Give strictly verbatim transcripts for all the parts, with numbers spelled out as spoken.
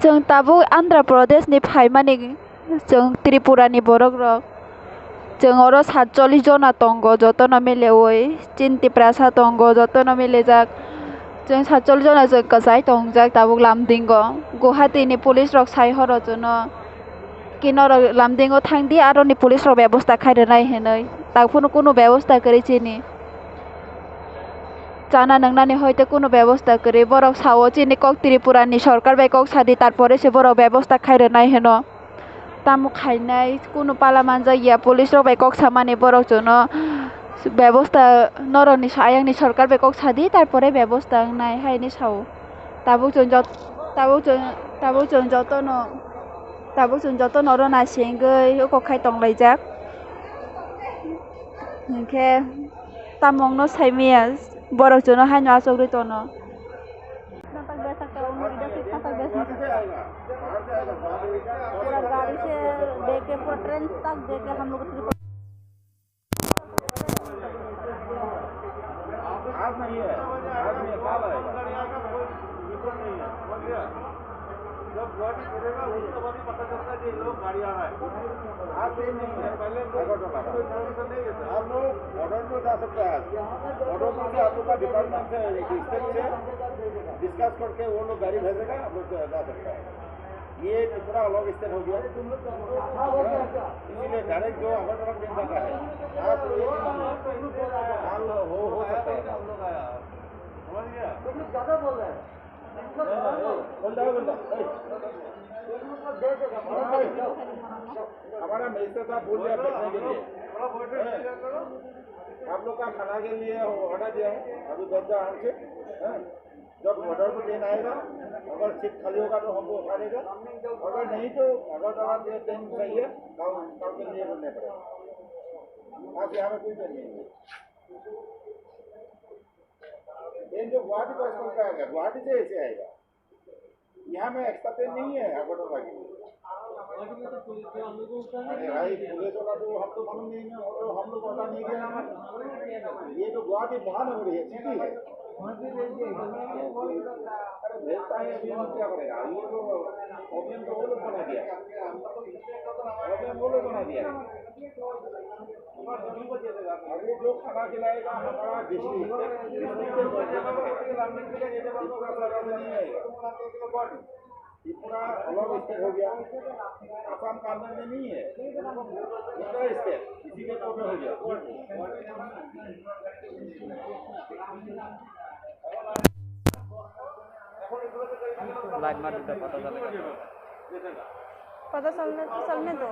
Chwng tabuk Andhra Pradesh ni phaimani, chwng Tripura ni borok rok, chwng oro satchollish jona tongo, jotono mileui chini Tiprasa tongo, jotono milijak. Chwng satchollish jona chwng kwchai tongjak tabuk Lumding o. Guwahati ni police rok sai horo chwngno, ki norok Lumding o thangdi, aroni police rok bebosta khai rwnai hinwi. Takphuru kunu bebosta kwrwi chini. Chana nwngnani hoite kunu bebosta kwrwi. Borok sao chini kok Tripura ni sorkar bai kok sadi, tarpore se borok bebosta khai rwnai hino. Tamo khainai kunu pala manjak ya, police rok bai kok samani borok chwngno bebosta norokni ayang ni sorkar bai kok sadi, tarpore bebosta wngnai haini sao. Tabuk chwng jot-, tabuk chwng, tabuk chwng jotono, tabuk chwng jotono oro naisingwi oko khai tonglaijak. Hinkhe tamungno saimaya borok chwngno haino achugwi tono. पूरा गाड़ी से देके, पूरा ट्रेन तक देके हम लोग को आज नहीं है, आज नहीं है, कल आएगा। जब गाड़ी चलेगा, उसके बाद ही पता चलता है कि ये लोग गाड़ी आ रहा है। आज ये नहीं है, पहले हम लोग कोई information नहीं देते। आप लोग बॉर्डर पे जा सकते हैं आज। बॉर्डर पे से आप लोग का डिपार्टमेंट से, डिस्ट्रिक्ट से डिस्कस करके वो लोग गाड़ी भेजेगा, आप लोग जा सकते हैं। ये पूरा अलग स्टेट हो गया, इसीलिए डायरेक्ट जो अगरतला ट्रेन जाता है, आज तो ये कल हो, हो सकता है। समझ गया? तुम लोग ज्यादा बोल रहे हैं। बोल दो, बोल दो। ए। हमारा मैसेज था, बोल दिया बैठने के लिए। आप लोग का खाना के लिए ऑर्डर दिया है, अभी बैठ जाओ आराम से। हाँ। जब बॉर्डर पे ट्रेन आएगा, अगर सीट खाली होगा तो हमको उठा देगा, अगर नहीं तो अगर तो आप ये ट्रेन चाहिए, गाँव, गाँव के लिए बोलने पड़ेगा। आज यहाँ पे कोई ट्रेन नहीं है। ट्रेन जो गुवाहाटी पास करके आएगा, गुवाहाटी से ऐसे आएगा। यहाँ में एक्स्ट्रा ट्रेन नहीं है अगरतला के लिए। अरे भाई, पुलिस वाला तो हम तो मालूम नहीं है, वो तो हम लोग पता नहीं है। ये तो गुवाहाटी महानगरी है, सिटी है। अरे भेजता है, अभी हम क्या करेगा? ये तो प्रॉब्लम तो वो लोग बना दिया, प्रॉब्लम वो लोग बना दिया। अभी जो खाना खिलाएगा हमारा डिस्ट्रिक्ट, डिस्ट्रिक्ट से नहीं आएगा। ये पूरा अलग स्टेट हो गया, आसाम का अंदर में नहीं है, दूसरा स्टेट, इसी के तो हो गया। लाइट मार दीजिए, पता चलेगा। पता चलने, चलने दो।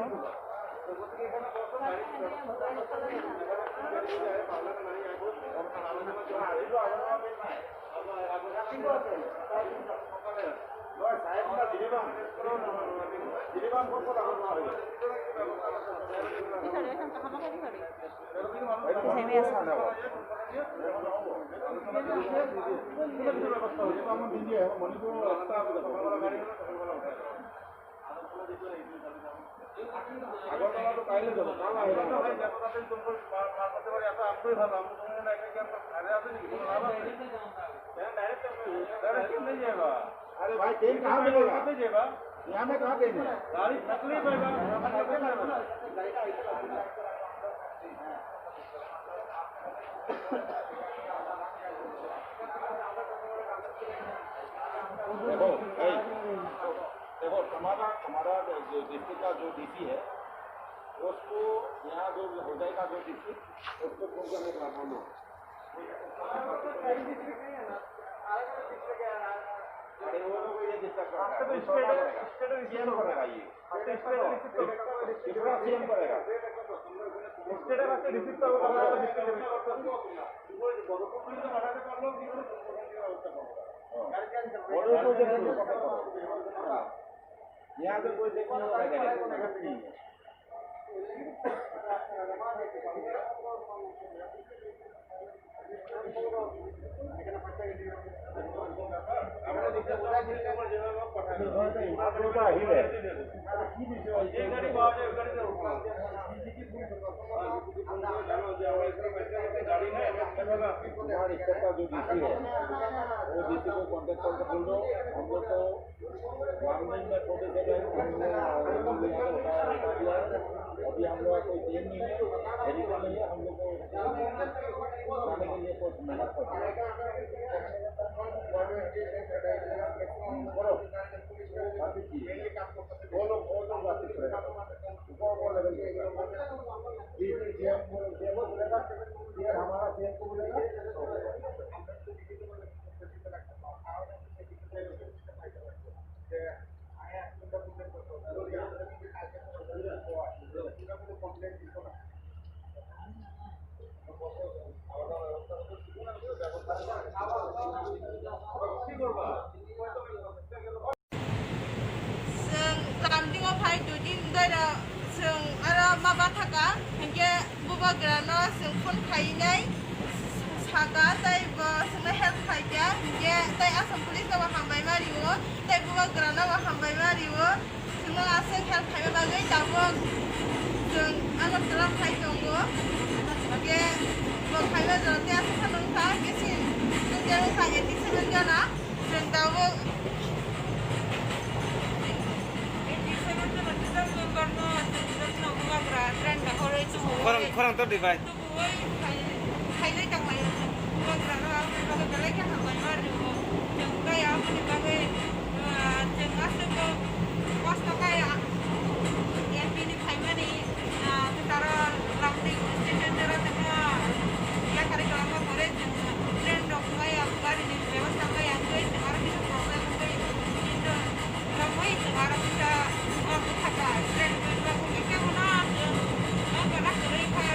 আগরতলা তো কাইলে যাবো, কাল আইবো। अरे भाई, ट्रेन कहाँ मिलेगा? यहाँ में कहाँ ट्रेन है? गाड़ी पकड़े बैठा। देखो, ए, देखो, हमारा, हमारा जो डिस्ट्रिक्ट का जो डीसी है, उसको यहाँ जो होजाई का जो डीसी, उसको फोन करने का हम लोग। अरे, वो लोग ये डिस्कस कर रहा है, उसको क्या करेगा? सीएम करेगा ये। त्रिपुरा सीएम करेगा। यहाँ पे कोई देखने वाला नहीं है। तुम्हारा रिश्तेदार जो डीसी है, वो डीसी को कॉन्टैक्ट करके बोल दो, हम लोग तो मॉर्निंग में फोटो से गए, हम लोग, अभी हम लोग का कोई टीम नहीं है, मेडिकल नहीं है, हम लोग को जाने के लिए कोई मेहनत करते हैं। बोलो, बातचीत कीजिए। बोलो, बोलो, बातचीत करें। ऊपर, ऊपर लेवल पे। डीसी सीएम को, सीएम को बोलेगा, सीएम हमारा सीएम को बोलेगा। Chwng Lamdingo phai dui din doira chwng aro ma bathaka, hinkhe bubagrano chwng phone khainai saka tei bo chwngno help khaikha, hinkhe tei Assam police no bo hambai ma rio, tei bubagrano bo hambai ma rio, chwngno aswk help khaima bagwi tabuk chwng Agartala phai tongo, hinkhe bo khaima jora tei aswk kha nungkha, hinkhe chwng tei wngkha eighty seven jona. Chwng tabuk eighty seven jona total member no chwng jotono bubagra train rohorwi tubuwi, khorang, khorang tor di bai. Tubuwi khai-, khailai tonglaio chwng bubagra no aboni bagwi belai khe hambai ma rwo. Chwng tei aboni bagwi, ah, chwng aswk kosto khai, ah, M P ni phaimani, ah, kwcharo Lamding station jora tongma yakarwi kwlangma pore chwng train rok wngya, gari ni bebostha wngya, wngwi chwng aro kisa problem wngwi, kintu romwi chwng aro kisa, ah, bwkha bai train rok wngwi khe bono chwng, ah, gana kwrwi kha.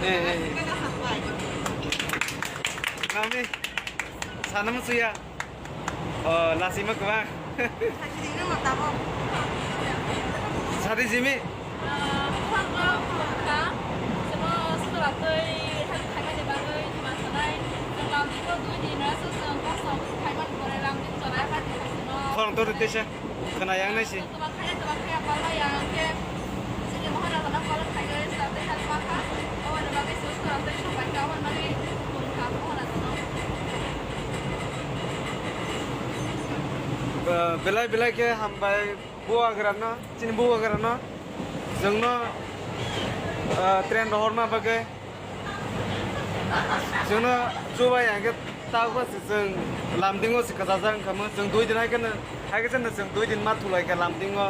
Eh, eh, eh. Nami, sana musuya. Oh, lasima kwbang. Sadi jimi. Khorang tor tesa khna yang nai si. Belai belai khe hambai bubagrano, chini bubagrano, chwngno, ah, train rohorna bagwi chwngno chubai ang khe tabuk se chwng Lamdingo se kwchajak wngkha mo, chwng dui din hai kheno, hai khe chwngno chwng dui din ma thulai kha Lamdingo,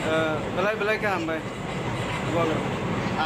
ah, belai belai khe hambai bubagrano.